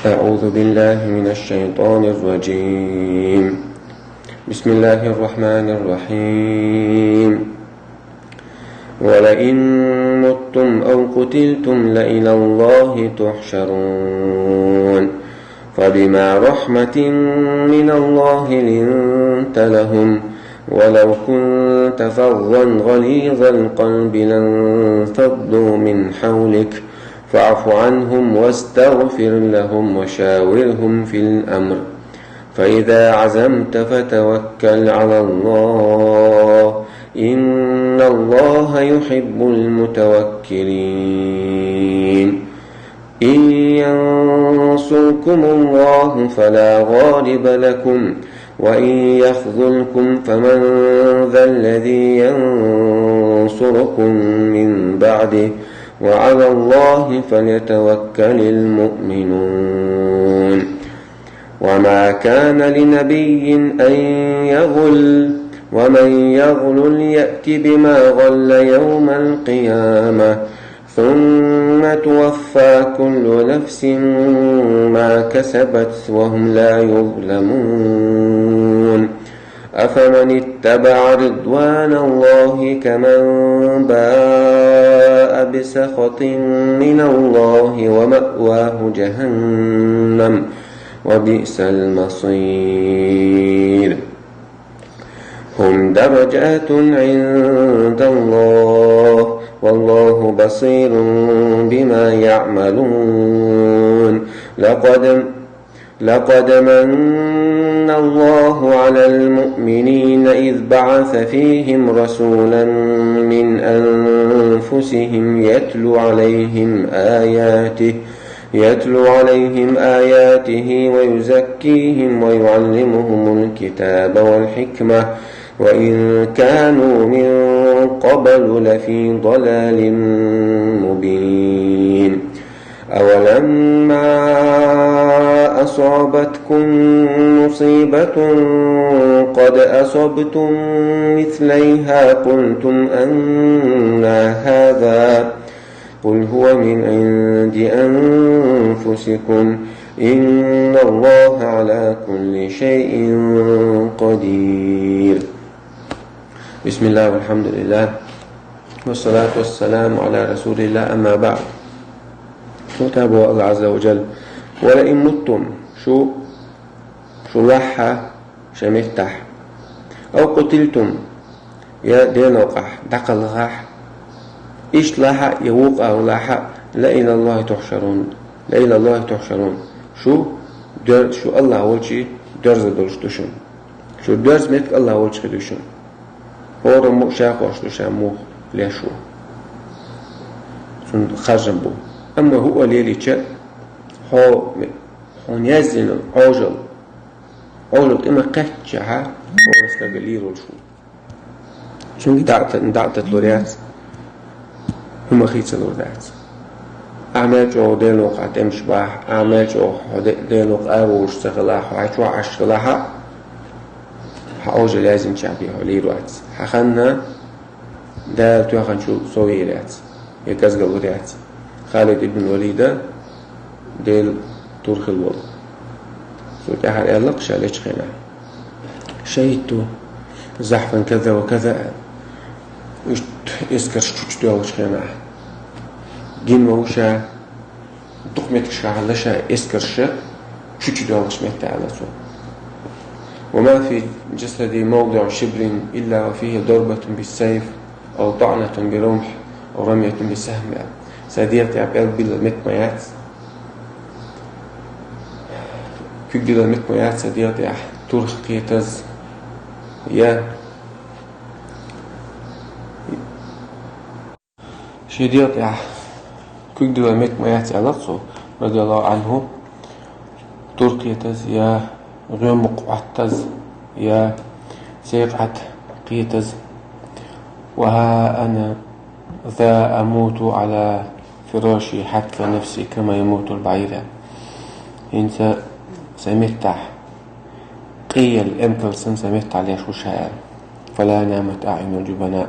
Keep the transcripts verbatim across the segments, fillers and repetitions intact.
أعوذ بالله من الشيطان الرجيم. بسم الله الرحمن الرحيم. ولئن متم أو قتلتم لإلى الله تحشرون. فبما رحمة من الله لنت لهم، ولو كنت فظا غليظ القلب لانفضوا من حولك، فاعف عنهم واستغفر لهم وشاورهم في الأمر، فإذا عزمت فتوكل على الله، إن الله يحب المتوكلين. إن ينصركم الله فلا غالب لكم، وإن يخذلكم فمن ذا الذي ينصركم من بعده، وعلى الله فليتوكل المؤمنون. وما كان لنبي أن يغل، ومن يغلل يأت بما غل يوم القيامة، ثم توفى كل نفس ما كسبت وهم لا يظلمون. أفمن اتبع رضوان الله كمن باء بسخط من الله ومأواه جهنم، وبئس المصير. هم درجات عند الله، والله بصير بما يعملون. لقد، لقد من الله على المؤمنين إذ بعث فيهم رسولا من أنفسهم يتلو عليهم آياته، يتلو عليهم آياته ويزكيهم ويعلمهم الكتاب والحكمة، وإن كانوا من قبل لفي ضلال مبين. أولما أصابتكم مصيبة قد أصبتم مثليها قلتم أنى هذا، قل هو من عند أنفسكم، إن الله على كل شيء قدير. بسم الله والحمد لله، والصلاة والسلام على رسول الله، أما بعد. Мутабу Аллах Азза ва Джалла. ولئن متم, шу, шу лахьа, ша меттахь. أو قتلتم, я денокъахь, дӀакхалхахь. Иштта лахьа, я вукъа лахьа, لإلى الله تحشرون. لإلى الله تحشرون. Шу дер-, шу Аллах волчу доьрза долуш ду шуна. Шу доьрза меттиг Аллах волчу хир ду шуна. ХӀора муха ша хош ду, ша муха леш ву. Цунна харжам бу. Амма хӀуъа лелийча, хьо, хьуна яздина Ӏожалла, Ӏожалла тӀе ма кхаьччахьа, хӀора стага лийр волуш ву. Цуьнга дӀа а та-, дӀа а тата лур яц, хӀума хийца лур дац. Ахьа мел чӀогӀа Делан вукъа тӀемаш бахь, ахьа мел чӀогӀа хьо де-, Делан вукъа араволуш ца хилахь, хьо хьайн чохь Ӏаш хилахьа, хьан Ӏожалла яздинчахь бен хьо лийр вац. Хьан ханна Дала тоьхначул сов йийр яц, я кӀезиг лур яц. Халид ибн Валида, Дела тур хила волу, цо тӀаьхьара аьлла-кх ша лечу хенахь: «شهدت زحفا كذا وكذا», аьлла. Иштта эскарш чучу доьлхучу хенахь, гина ма ву ша, дукха меттигашкахь лаша эскарш чучу доьлхуш метта аьлла цо. «وما في جسدي موضع شبر إلا وفيه ضربة بالسيف أو طعنة برمح أو رمية بسهم», аьлла. Сан дегӀа тӀехь пӀелг билла меттиг ма яц. Куьг дилла меттиг ма яц сан дегӀа тӀехь турх кхетаза, я Шен дегӀа тӀехь куьг дилла меттиг ма яц аьлла цо, радияллаху Ӏанху, тур кхетаза, я гӀоьмукъ Ӏоттаза, я секъад кхетаза. «وها أنا ذا أموت على فراشي حتف نفسي كما يموت البعير». ХӀинца сайн меттахь, къеяла эмкал санна сайн меттахь леш ву ша аьлла. «فلا نامت أعين الجبناء».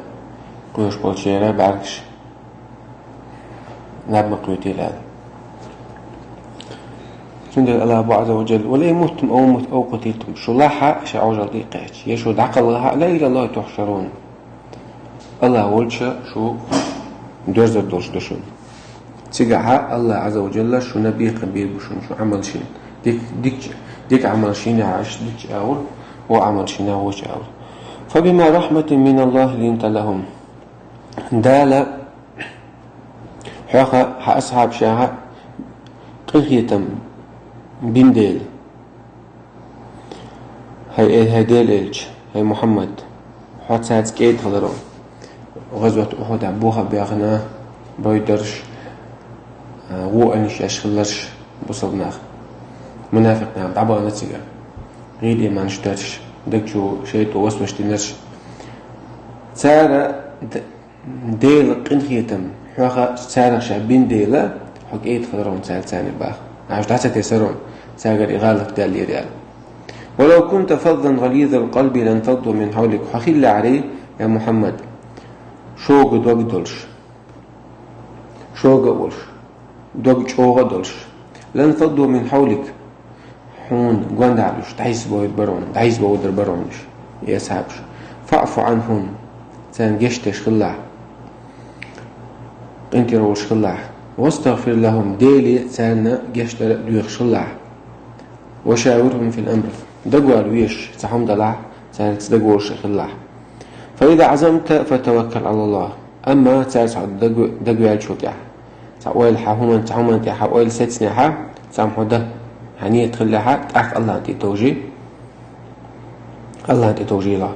Кхоьруш болчеран бӀаьргаш наб ма кхоьтийла аьлла. Цундела Аллах бу Азза ва Джалла: «ولئن متم أو مت-، أو قتلتم». Шу лахь а, ша Ӏожалла дийкъача, я шу дӀакхалха а, «لإلى الله تحشرون». Аллах волча шу доьрзар долуш ду шуна. Цигахьа Аллах Азза ва Джалла шуна бекхам бийр бу шуна, шун Ӏамал шин. Дик-, дикча, дика Ӏамал шина яхьаш дикча агӀор, во Ӏамал шина воча агӀор. «فبما رحمة من الله لنت لهم». Дала хьоьха, хьан асхьабашаха къинхетам бина дела. ХӀай, э, хӀай Делан элча, хӀай Мухьаммад, хьо цаьрца кӀеда хиларо. ГӀазват Ухьудехь бохам баьхна, бойдарш, а, вон айланаш еш хилларш бусалба нах. Мунафикъ нах дӀабахана цига. ГӀийла иманаш дарш, даг чу шайтӀо васвас динарш. Цара д-, Делан къинхетам хьоьха царах ша бина дела, хьо кӀеда хиларо цаьрца баха. Аша дӀа ца тесаро, цаьргара и гӀалат даьллера аьлла. «ولو كنت فظا غليظ القلب لانفضوا من حولك». Хьо хиллехьара, я Мухьаммад, шога дог долуш, шога а волуш, дог чӀогӀа а долуш. «لانفضوا من حولك». Хьуна гондахьалуш, дӀайса бовр бара хьуна, дӀайса бовр бара хьуна уьш, и асхьабаш. «فاعف عنهم». Царна гечдеш хилалахь. КъинтӀера волуш хилалахь. «واستغفر لهم». Деле царна гечдар а доьхуш хилалахь. «وشاورهم في الأمر». Дагавала везаш, цхьа хӀума далахь, цаьрца дагаволуш а хилалахь. «فإذا عزمت فتوكل على الله». Амма цаьрца хьо дага-, дагаваьллачул тӀаьхьа, цхьа ойла хьан хӀуманна, цхьа хӀуманна тӀехь хьан ойла сецнехьа, цхьамма хьо дан хьан нийят хиллехьа, тӀаккха Аллахьна тӀе товжий. Аллахьна тӀе товжийла.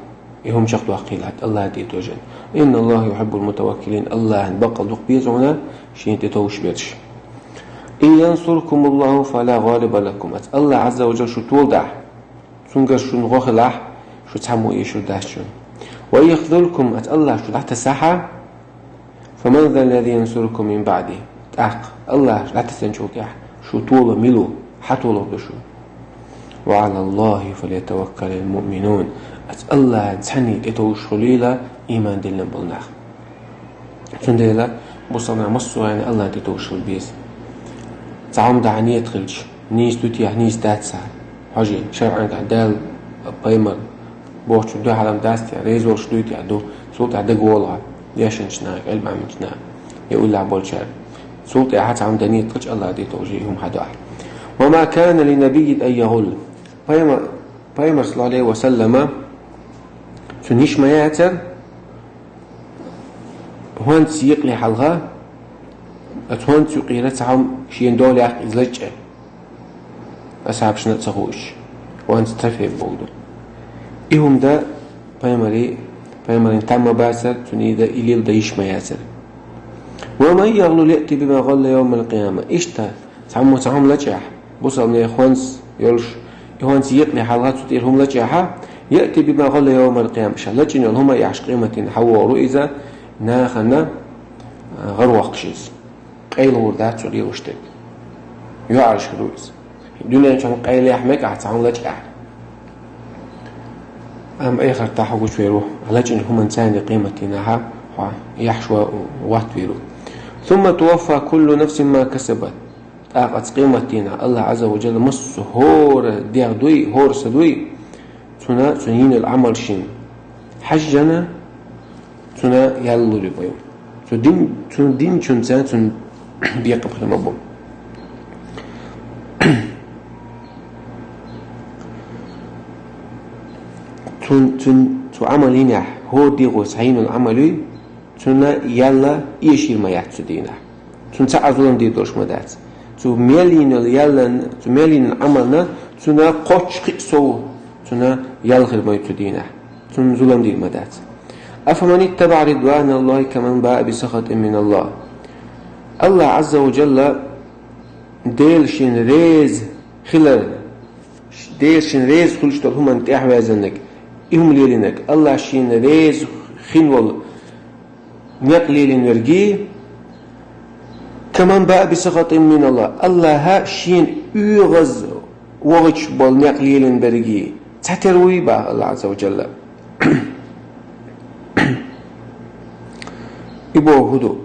И хӀума чекхдоккхийла, Аллахьна тӀе товжийла. «إن الله يحب المتوكلين». Аллахьна баккъал дукха беза хьуна шена тӀе товжаш берш. «إن ينصركم الله فلا غالب لكم». Ас Аллахь Азза ва Джалла шу толадахь, цуьнгара шуна гӀо хилахь, шу цхьаммо а эшур дац шуна. «وإن يخذلكم», ас Аллахь шу дӀатасахьа, «فمن ذا الذي ينصركم من بعده». ТӀаккха Аллахь шу дӀатасанчул тӀаьхьа шу тола мила ву, хьан толур ду шу? «وعلى الله فليتوكل المؤمنون». Ас Аллахьна цхьанне тӀе товжаш хуьлийла иман диллина болу нах. Цундела бусалба нах массо а хӀуманна Аллахьна тӀе товжаш хила беза. Цхьа хӀума дан хьан нийят хилча, нийса ду техьа, нийса дац техьа. Хьожий, шарӀангахь Дала, пайхамар бохучун дуьхьал ма дац техьа, реза волуш дуй техьа, ду, цул тӀаьхьа дагаволу хьо, дешначу наха, Ӏилма Ӏаминчу наха, я уллехь болчара. Цул тӀаьхьа цхьа хӀума дан нийят хилча, Аллахьна тӀе товжий, и хӀума хьан ду ахь. «وما كان لنبي أن يغل». Пайхамар, пайхамар, саллаллаху Ӏалайхи ва саллама, цуьнан йиш ма яцара, хӀонца екъале хьалха, оцу хӀонца юкъера цхьа хӀума шена дола яккха иза лачкъа, асхьабашна а ца хууш, хӀонца трофей бохург ду. И хӀума дан пайхамаре, пайхамарна там ма бацара, цуьнан и дан, и леладан йиш ма яцара. «ومن يغلل يأت بما غل يوم القيامة». Иштта, цхьаммо цхьа хӀума лачкъехь, бусалба нехан хӀонца йолуш, и хӀонца екъале хьалха цу тӀера хӀума лачкъехьа, «يأت بما غل يوم القيامة». Ша лачкъийна йолу хӀума а яхьаш къематдийнахь хьавогӀур ву иза, нахана, а, гӀар воккхуш иза. Къайла гӀур дац цо лелош дерг. ЙоӀараш хир ву иза. Дуьнен чохь къайлаяхьа мега ахь цхьа хӀума лачкъехь. Амма эхартахь хьо гучувер ву, лачкъийначу хӀуманца къематдийнахь хьо яхьаш ваттавер ву. «ثم توفى كل نفس ما كسبت». ТӀаккха оцу къематдийнахь Аллахь Ӏазза ва Джалла массо а хӀора дегӀ дуй, хӀора са дуй, цунна, цунна йина йолу Ӏамал шена хьаьжжина, цунна ял лур ю пайхамар. Цо дин-, цунна динчунца цунна бекхам хир ма бу. Цун, цун, цу Ӏамал йинехь, хӀора дегӀо схьайина йолу Ӏамал юй, цунна ял эшийр ма яц цу дийнахь. Цунна цхьа а зулам дийр долуш ма дац. Цу мел йина йолу яллан, цу мел йина йолу Ӏамална цунна кхоччуш кхин а сов, цунна ял хир ма ю цу дийнахь. Цунна зулам дийр ма дац. «أفمن اتبع رضوان الله كمن باء بسخط من الله». Аллахь Ӏазза ва Джалла Дела шена реза хилар, Дела шена реза хуьлуш долу хӀуманна тӀаьхьаваьззинарг, и хӀума лелийнарг, Аллахь шена реза хин волу некъ лелийна верг, «كمن باء بسخط من الله», Аллахьа шена оьгӀаз вахча болу некъ лелийна берг цхьатера вуй боху Аллахь Ӏазза ва Джалла. И боху хӀун ду?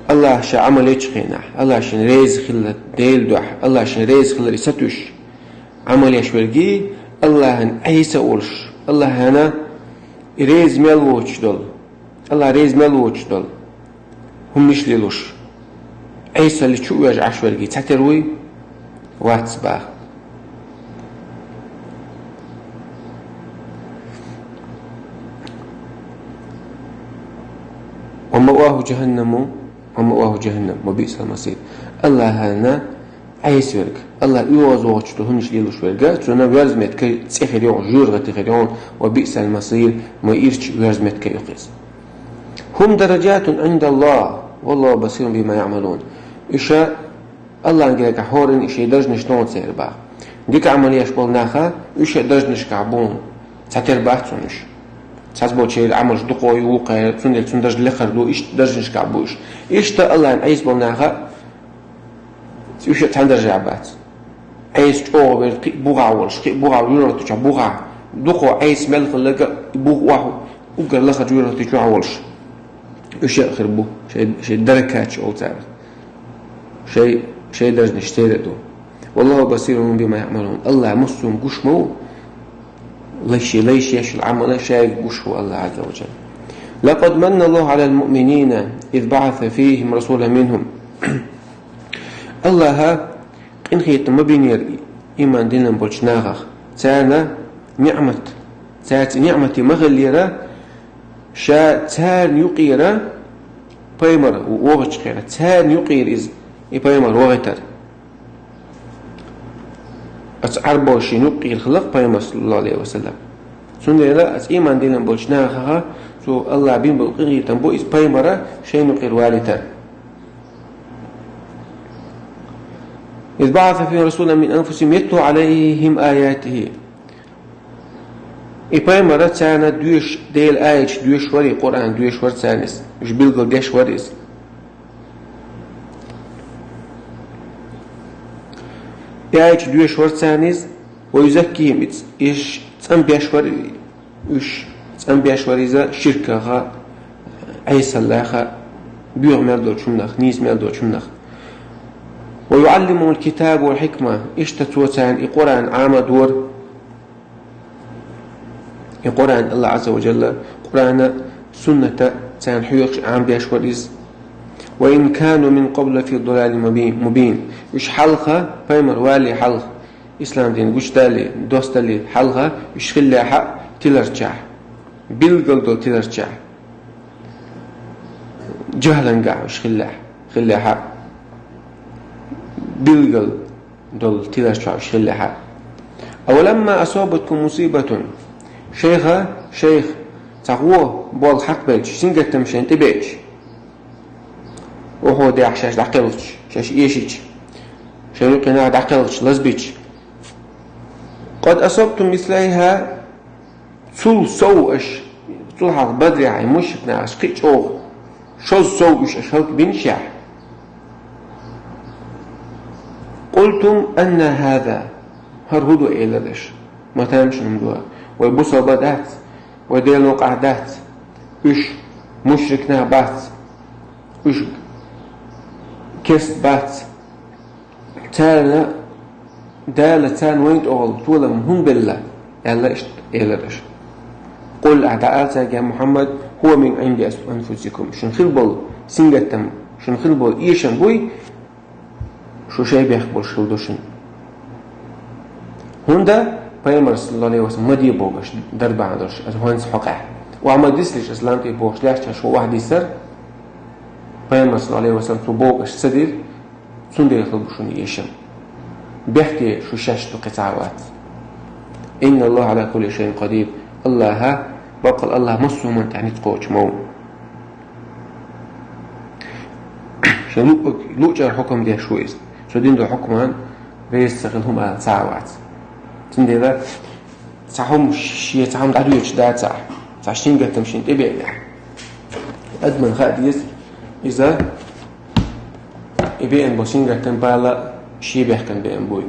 Аллахь АллахӀ ший Ӏамал ечу хенахь, АллахӀ шена реза хилла Делан дуьхьа, АллахӀ шена реза хиларе сатуьйсуш Ӏамал еш верг, АллахӀана Ӏеса а волуш, АллахӀана реза мел воцуш долу, АллахӀ реза мел воцуш долу хӀуманаш лелош, Ӏесалли чу а оьжна Ӏаш верг цхьатера вуй? Вац, боху. «Ва маъваху жаханнаму, ва маъваху жаханнам, ва биъсал масир». АллахӀана Ӏеса верг, АллахӀ оьгӀазвахачу долу хӀуманаш лелош верг, цунна верза меттиг цӀе хир ю, жоьжахати хир ю, «ва биъсал масир», ма ирча верза меттиг ю иза. «ХӀум даражатун Ӏиндаллахь, валлаху басирун бима яъмалун». Уьш АллахӀан гергахь хӀоранна шайн даржанаш ду церан, боху. Дика Ӏамал еш болу нах, уьш а даржанашкахь бу, цхьатера бац цунна уьш. Цхьаболчеран Ӏамалш дукха ю, вукхарна, цундела цуьнан даржа лакхара ду, иштта даржанашкахь бу уьш. Иштта АллахӀана Ӏеса болу нах, уьш а цхьана даржехь бац. Ӏеса чӀогӀа верг кхин а буха волуш, кхин а буха, юьртахь чохь буха, дукха Ӏеса мел хилларг а буха охьа, уггар лахарчу юьртахь чохь волуш. Уьш а хир бу, шайн, шайн даракаташ олу царах. Шайн, шайн даржанаш церан а ду. «Валлаху басирун бима яъмалун». АллахӀ массо а гуш ма ву, лайш, лайш еш йолу Ӏамал шайга гуш ву АллахӀ Ӏазза ва жалла. «Лакъад манна Аллаху Ӏалал муъминина, из баӀаса фихим расулан минхум». АллахӀа къинхетам ма бинера иман диллина болчу нахах. Царна ниъмат, цаьрца ниъмате ма хиллера, Ша царна юкъера пайхамар вогӀучу хенахь, царна юкъера иза, и пайхамар вогӀийтар. Оцу Ӏарбошна юкъера хилла пайхамар, саллаллаху Ӏалайхи ва саллам. Цундела оцу иман диллина болчу нахаха цо АллахӀа бина болу къинхетам бу иза пайхамар шайна юкъера валийтар. «Из баӀаса фихим расулан мин анфусихим ятлу Ӏалайхим аятихи». И пайхамар царна доьшуш, Делан аяташ доьшуш вара, и Къуръан доьшуш вара царна иза, уьш билгалдеш вара иза. И аяташ доьшуш вара царна иза, ва юзаккихим, иза, иза цӀанбеш вара, уьш цӀанбеш вара иза ширкаха, Ӏесаллаха, боьха мел долчу хӀуманах, нийса мел долчу хӀуманах. «Ва юӀаллимухумул китаба вал хьикма», иштта цо царна и Къуръан Ӏамадора. И Къуръан, АллахӀ Ӏазза ва Жалла, Къуръана, сунната царна хьоьхуш, Ӏамадеш вара иза. «Ва ин кану мин къаблу лафи далалин мубин, мубин». Уьш хьалха, пайхамар валале хьалха, ислам дин гучудалале, досталале хьалха, уьш хиллехьа тиларчехь, билггал долу тиларчехь, жахӀлангахь уьш хиллехь, хиллехьа, билггал долу тиларчохь уьш хиллехьа. «Аваламма асабаткум мусибатун». Шайх, шайх, цхьа гӀо болх хьакхабелча, сингаттам шайна тӀебеача, Ухьудехь шаьш дӀакхелхича, шаьш эшича, шайн юкъе нах дӀакхелхича, лазбича. «Къад асабтум мислайха», цул сов аша, цул хьалха Бадрехь и мушрик нах аша кхин а чӀогӀа, шозза сов уьш аша хӀаллакбинчехь. «Къултум анна хӀаза», хӀара хӀун ду элира аша? Ма тамашийна ду, вай бусалба дац, вай Делан новкъахь дац, уьш мушрик нах бац, уьш керста бац. Царна, Дала царна вайна тӀехула толам хӀунда белла, аьлла, иштта элира аша. «Къул», ахь дӀаала цаьрга, я Мухьаммад: «ХӀува мин Ӏинди анфусикум». Шуна хила болу сингаттам, шуна хила болу эшам буй, шу шайн бехк болуш хила ду шуна. ХӀунда пайхамар, саллаллаху Ӏалайхи ва саллам, ма де боху аша дара бахьана долуш, аса хӀинца хьокъехь. Охьа ма дислиш аса лам тӀе бохуш лаьтташ, шу охьа дисар. Пайхамар, саллаллаху Ӏалайхи ва саллам, цо боху аша ца дира. Цундела хила бу шуна эшам. Бехке шу шаьш ду, кхин цхьа а вац. «Инна Аллаха Ӏала кулли шайин къадир». АллахӀ, баккъал АллахӀ массо а хӀуманна тӀехь ницкъ кхочуш ма ву. Шен лу-, луъчара хьукам деш ву иза. Цо дина долу хьукман реза ца хила хӀума ала цхьа а вац. Цундела цхьа хӀума шен цхьа хӀума дӀадоьдуш дац ахь, цхьа сингаттам шен тӀе беанехь. Адамна хаа деза, иза и беана болу сингаттам бала шен бехкан беана буй.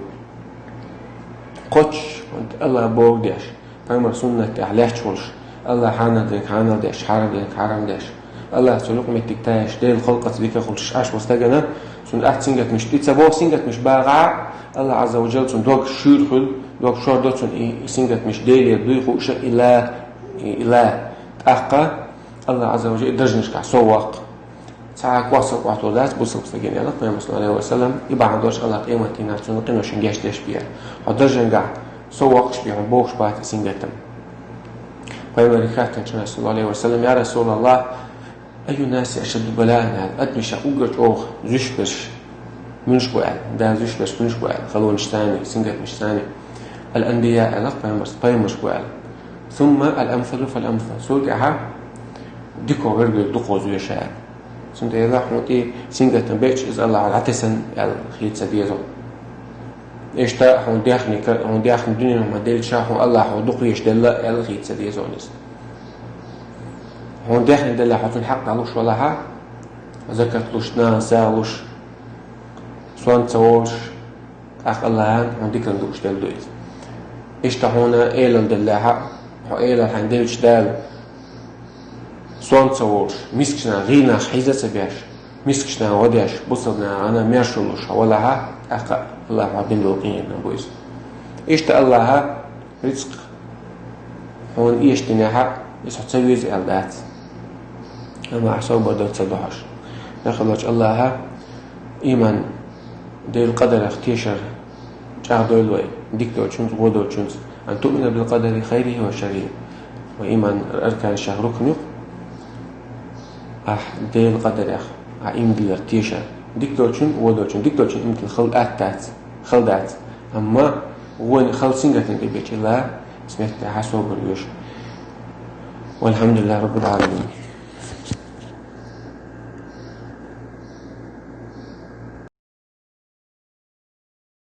Кхоччуш, АллахӀ боху деш, пайхамар суннат тӀехь лаьтташ волуш, АллахӀ хьанал дерг хьанал деш, хьарам дерг хьарам деш, Аллахь цу юкъаметтиг тайш, Делан халкъаца дика хуьлуш Ӏаш волу стагана, цунна атта сингаттамаш тӀе ца боху, сингаттамаш багӀахь, Аллахь Ӏазза ва Джалла цунна дог шуьйра хуьлу, дог шор до цунна и сингаттамаш Делера дуй хууша и ла, и ла. ТӀаккха Аллахь Ӏазза ва Джалла и даржанашкахь сов ваккха. Цхьа кхоссал къохьур дац бусалба стагана, аьлла Пайхамар, саллаллаху Ӏалайхи ва саллам, и бахьана долуш Аллахь къематдийнахь цунна къиношна гечдеш бен. Хьо даржангахь сов воккхуш бен, хьуна бохуш бац и сингаттам. Пайхамарга хаьттинчу, саллаллаху Ӏалайхи ва саллам: «Я Расулаллахь, айю наси ашадду балаан?» — аьлла, адамашкахь уггар чӀогӀа зуьйш берш муьлш бу аьлла, Дала зуьйш берш муьлш бу аьлла, халонаш царна, сингаттамаш царна. «Ал-анбия», — аьлла Пайхамарс, пайхамарш бу аьлла. «Сумма ал-амсалу фал-амсал». Цул тӀаьхьа дикох верг дукхо зуьйш аьлла. Цундела хьуна тӀе сингаттам бечу иза Аллахьа дӀатесна аьлла хета ца деза. Иштта хьуна дехника, хьуна дехна дуьненахь ма делча, хьуна Аллахьа дукха еш делла аьлла хета ца деза иза. Хьуна дехна делла хьо цунна хьакъ дӀалуш валахьа, закат луш, нана сагӀа луш, сонта ца волуш, тӀаккха Аллахьа хьуна диканна дууш делла ду иза. Иштта хьуна элал деллехьа, хьо элал хьайна делча Дала сонта ца волуш, мискачу нахана гӀийла нах хьийза ца беш, мискачу нахана гӀо деш, бусалба нахана маршо луш хьо валахьа, тӀаккха Аллахьа хьох дина долу къинхетам бу иза. Иштта Аллахьа рицкъ хьуна эшадинехьа, иза хьо ца веза аьлла дац. Амма ахь собар дар ца до хьожуш. Дакъалоцу Аллахьа иман, Делан къадарах тешар чӀагӀдойла вай, дика долчуьнца, вон долчуьнца. Ан туъмина бил къадари хайрихи ва шаррихи. Вай иман арканашах рукн ю-кх. Ахь Делан къадарах, ахь иман дилар тешар. Дика долчун, вон долчун, дика долчун иман дилар хала атта дац, хала дац. Амма вон хала сингаттам тӀе бечу Аллахьа, смерть тӀехь собар йоьшу. Валхьамдулиллахьи раббил Ӏаламин.